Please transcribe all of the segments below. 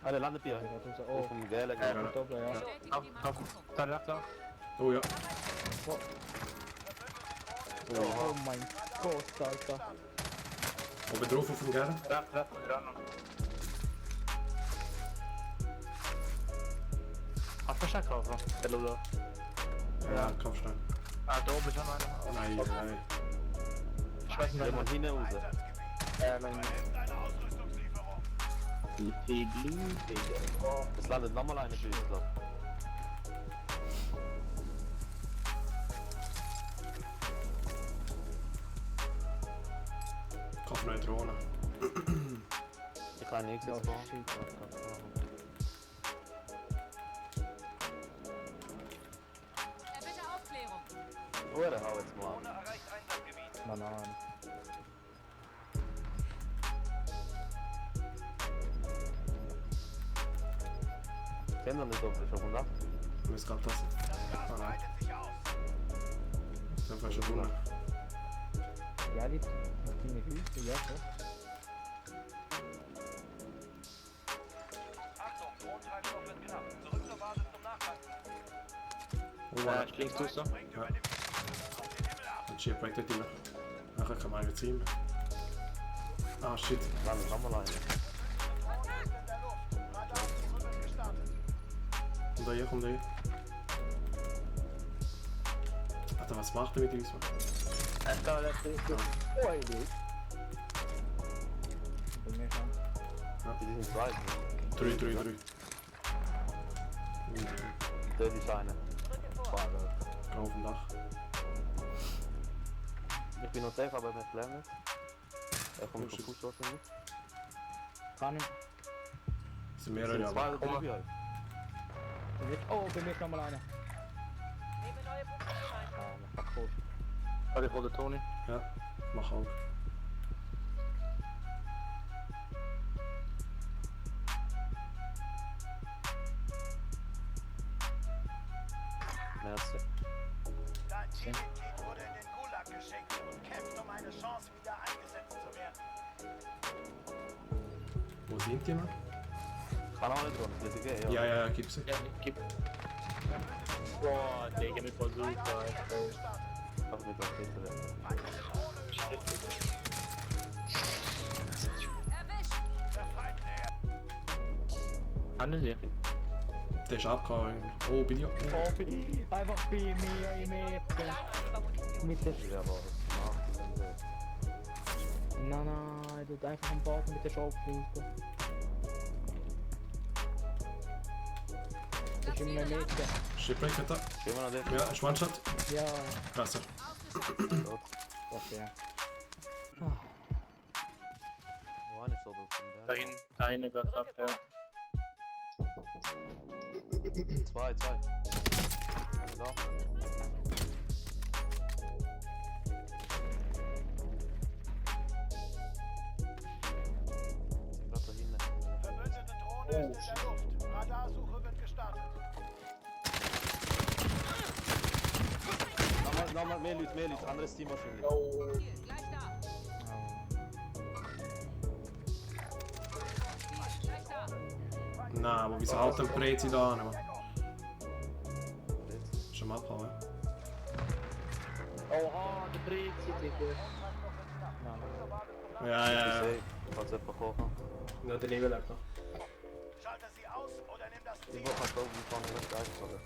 Ah, der landet hier. Oh, Vom Gale. gut oben, ja. Bestätige die Markierung. Da rechts auch. Oh ja. Oh mein Gott, Alter. Oben drauf auf dem Gern. Rechts, dran. Hast du versteckt kaufen? Der Ludo. Ja, komm schnell. Ah, da oben ist schon einer. Nein, nein. Ich weiß nicht, Der muss hinten raus. nein. Es landet nochmal eine für uns, glaub ich. Kommt neue Drohne. Ich kann nichts Oh jetzt machen. shit, Erbitte Aufklärung. Oh, der hau jetzt mal an. Bananen. Kennt ihr nicht, ob ich auf dem Dach? Mir ist gerade das. Ah nein. Der war schon drunter. Ja, die kleine Hüte, ja, so. Achtung, Mondtreibstoff wird knapp. Zurück zur Basis zum Nachtanken. Ich links tust du. Ja. Und hier bringt er die noch. Nachher kann man jetzt ziehen. Ah shit. Landet nochmal eine. Kommt da hier. Alter, was macht er mit uns? Da rechts. Oh, ey, du. Bei mir schon. Die sind zwei. 3. Der ist eine. Auf dem Dach. Ich bin noch safe, aber mit Blende. Er kommt mit Fuß aus dem Kann ich. Es sind mehrere, Zwei aber. oder drei halt. Oh, bei mir ist nochmal einer. Nehme neue Position ein. Ah, kaputt. Oh, ich hol den Toni. Ja, mach auch. Merci. Dein Teammitglied wurde in den Gulag geschickt und kämpft um eine Chance, wieder eingesetzt zu werden. Wo sind die noch? Kann auch nicht tun, das ist okay, Ja, gib sie. Ja, gib. Boah, Digga, mit Versuch. Auch mit der Kette. Erwischt. Der Feind nähert. Handeln Sie. Der ist abgehauen. Oh, bin ich auch. Oh, einfach bei mir im Ecken. Mit der Ja, aber was macht Nein, er tut einfach am Boden mit der Schrotflinte. Das ist immer eine Ecke. Shipwreck hat er. Gehen wir noch den? Ja, ist One-Shot. Ja, Krasser. okay. Wo eine so durch? Da hinten geht's ab, ja. Zwei. Eine da. Gerade da hinten. Verbündete Drohne ist in der Luft. Radarsuche wird gestartet. Nochmal mehr Leute. Anderes Team wahrscheinlich. Ziel, gleich da. Gleich da. Nein, aber wieso halt der Prezi da an? Schon mal abgehauen. Oha, der Brezi, Digga. Ja. Ich kann es einfach kochen. Ja, der Nebel einfach. Schalte sie aus oder nimm das Ich Ziel. mach halt irgendwie von der Rechte einfacher.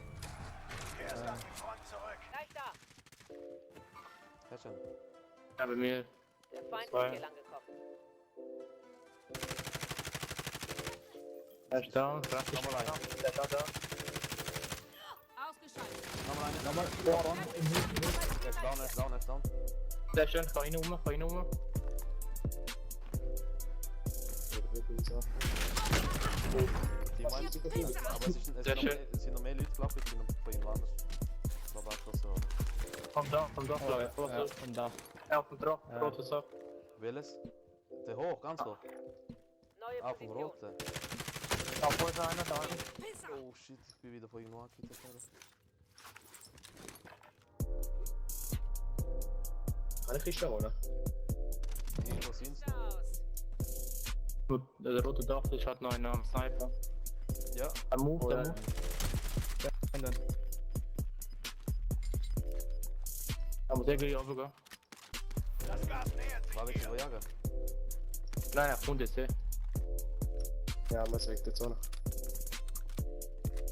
Erst auf die Front zurück. Gleich da. Ja schon. Ja, bei mir. Der Feind Zwei. ist hier lang gekommen. Er ist down, rechts. Nochmal einer. Der ist auch da. Ausgeschaltet. Nochmal einer. Nochmal, Er ist down. Der ist schön, kann ich rum. Die meinen, aber es sind noch mehr Leute, glaube ich, die noch von ihm anders. Ich glaube auch, dass er... Komm da, ja, und da. Ja, auf dem Drauf, Ja. rotes ab. Welches? Der hoch, ganz hoch. Neue Ah, vom Position. roten. Da vorne ist einer, da. Oh shit, ich bin wieder von ihm angekickt. Kann ich Kiste holen? Irgendwo sind sie. Aus. Der rote Dach ist halt noch ein Sniper. Ja. Ein Move, der Move. Und dann. Er muss irgendwie runtergehen. Das Gas nähert sich War dir. wirklich verjagen. Nein, er kommt jetzt, Ja, man sagt jetzt auch noch.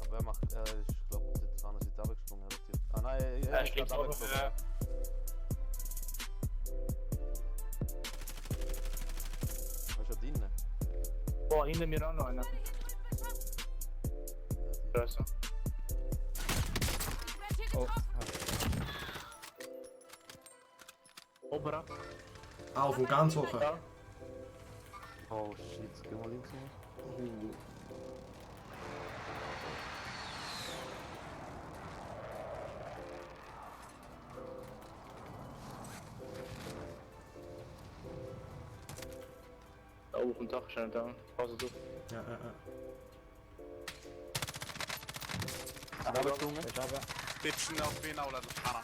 Aber er macht, ich glaube, der Zahn ist jetzt abgesprungen. Ah nein, Er ist schlägt gerade runter. abgesprungen. Was ist schon drinnen? Boah, hinter mir auch noch einer. Größer. Oh. Oben ab. Ah, auf dem ganz hoch. Ja. Oh shit, geh mal links mal. Da oben auf dem Dach scheint da. Also so. Ja. Abgesprungen? Ich habe. Bitchen auf wen oder das Panner.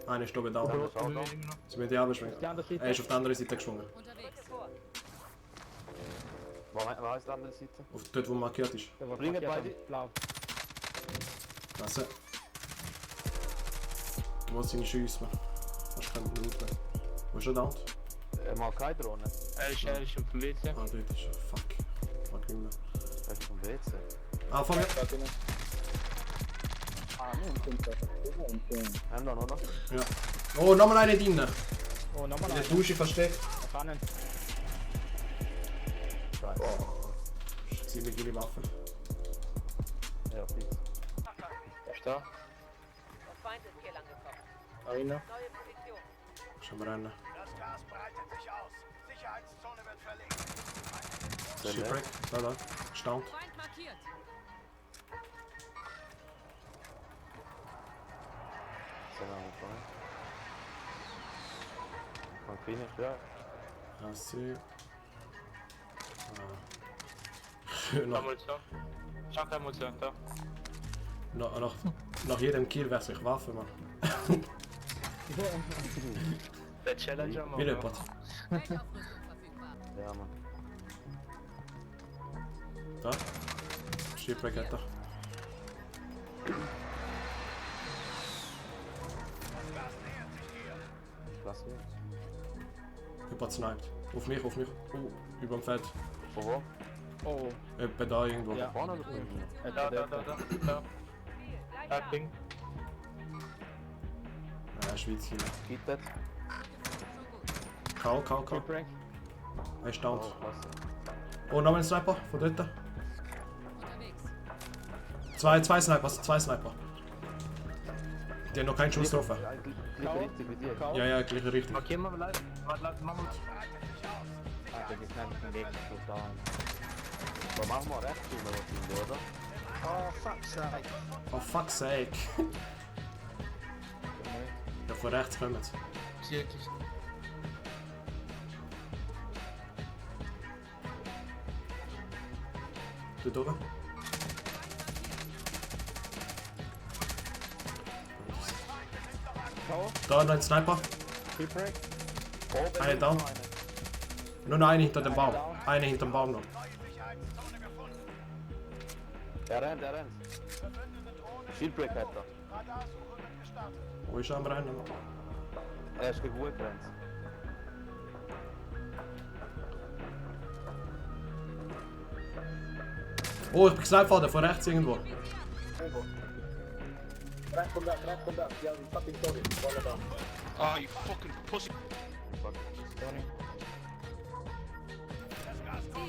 Einer ist oben da. Rot, schau da. Sie müssen die abschwingen. Die andere Seite. Er ist auf der anderen Seite geschwungen. Rücke vor. Wo ist die andere Seite? Auf dort, wo markiert ist. Der war Bringen markiert beide. am Blau. Klasse. Wo sind seine Schüsse? Hast du keinen Blut mehr. Wo ist er down? Er mag keine Drohne. Er ist auf dem WC. Ah, dort ist er. Fuck. Fuck nicht mehr. Er ist vom WC. Ah, vor mir. Haben wir noch, oder? Ja. Oh, nochmal eine drin. Oh, nochmal In der einer. Dusche versteckt. Da kann Scheiße. Ziemlich geile Waffe. Ja, fix. Er ist da. Der Feind ist hier angekommen. Einer. Neue Position. Schon mal rennen. Das Gas breitet sich aus. Sicherheitszone wird verlegt. Sehr Shipwreck. Da. Staunt. Feind markiert. Sehr lange vorbei. Von Finish, ja. Assi. Nach, Munition. Schau keine Munition, da. nach jedem Kill wechsle ich Waffe, Mann. Der Challenger, Mann. Wie jemand. Weltaufrüstung verfügbar. Ja, Mann. Da. Shipwreck hat er. Klasse. Jemand sniped. Auf mich. Oh, über dem Feld. Von wo? Oh, Etwa da irgendwo. Ja. Vorne oder hinten? Da. Da. Gleich da. Ping. Ja, Schweiz hier. Geht das? Kau. Shipwreck. Er ist down. Oh, klasse. Oh, nochmal ein Sniper von dort. Unterwegs. Zwei Sniper. Die haben noch keinen Schuss getroffen. Ja, gleich richtig wie dir. Kau. Ja, gleich richtig. Markieren wir mal. Warte, machen wir. Ah, der ist nämlich ein Gegner schon da. Aber machen wir rechts rüber, wahrscheinlich, oder? Oh fuck's sake. Ja, von rechts kommen sie. Du durch. Kau. Da noch ein Sniper. Shipwreck. Eine down. Nur noch eine hinter dem Baum. Eine hinter dem Baum noch. Er rennt. Shieldbreak hat er. Radarsuche wird gestartet. Wo ist er am Rennen? Er ist gegen Ruhe gerannt. Oh, ich bin gesniped worden, von rechts irgendwo. Oh, you fucking pussy. Sorry.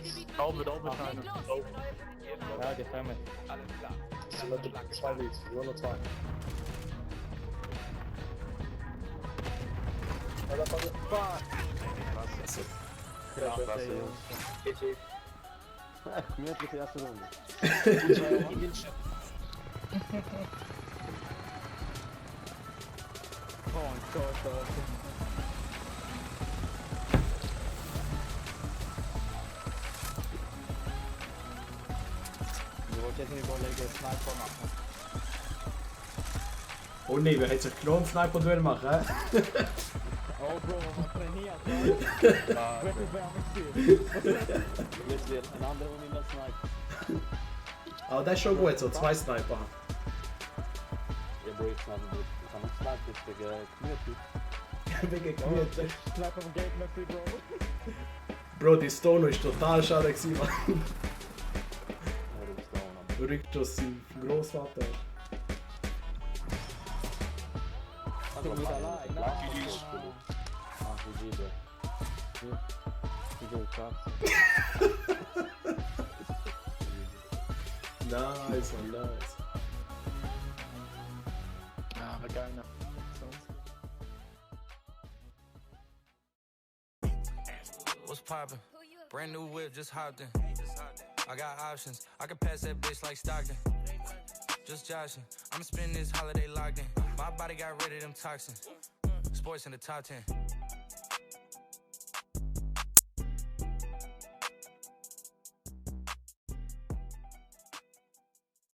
Zielgebiet Oben, markiert. oben ist einer. Leg los. Oh. Neue Position. Ja, die kommen. Alles klar. Klasse, Jungs. Gemütliche erste Runde. Oh Gott. Ich wollte jetzt nicht überlegen, Sniper machen. Oh nee, wer hätte sich gelohnt, Sniper Duell machen, hä? Oh, Bro, man trainiert, ja. Vet du vad jag vill se? En andra och min sniper. Aber der ist schon gut, so 2 Sniper. Jag bryr mig inte. Han har snipit knötigt. Wegen Gemüte. Sniper vom Gate Messi, Bro. Bro, die Stone ist total schade gewesen, Mann. Hör du stående. Rückstoß sein Großvater. Han går vidare live. GG's. Ja, GG det. GG plats. Nice, man, nice. Ja, war geil, ne? What's poppin'? Brand new whip, just hopped in. I got options. I can pass that bitch like Stockton. Just joshing. I'ma spend this holiday locked in. My body got rid of them toxins. Sports in the top 10.